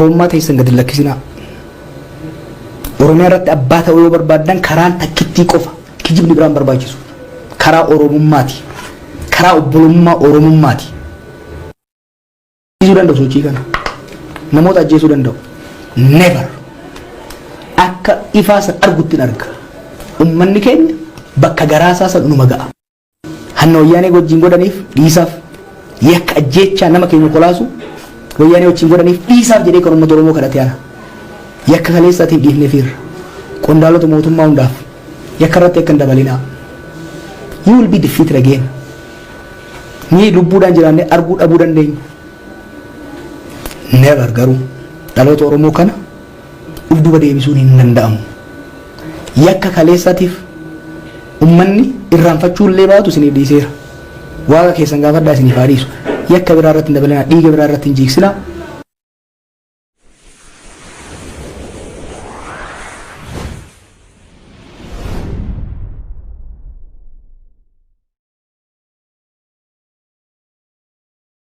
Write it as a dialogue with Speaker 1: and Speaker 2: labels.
Speaker 1: Oromummaa teessan gadi lakkisinaa. Oromiyaa irratti abbaa ta'uu yoo barbaaddan karaan takkittii qofa, kijibni biraan barbaachisu. Karaa Oromummaati. Karaa obbolummaa Oromummaati. Ajjeesuu danda'u sochii kana. Namoota ajjeesuu danda'u. Never. Akka ifaa san argutti hin arga. Ummanni keenya bakka garaasaa san numa ga'a. Hanna Wayyaanee wajjin godhaniif dhiisaaf, yakka ajjeechaa nama keenya kolaasu Wayyaanee wajjin godhaniif dhiisaaf jedhee kan uummata Oromoo kadhate ana. Yakka kaleessaatiif dhiifneefiirra. Qondaalota mootummaa hundaaf yakka irratti akka hin dabalinaa. You will be defeated again. Ni lubbuudhaan jiraannee arguu dhabuu dandeenya. Never garuu dhaloota Oromoo kana uf duba deebisuun hin danda'amu. Yakka kaleessaatiif ummanni irraanfachuu illee baatu isiniif dhiiseera. Waaqa keessan gaafadhaa, isiniif haa dhiisu. Yakka biraa irratti hin dabalinaa, dhiiga biraa irratti hin jiigsinaa.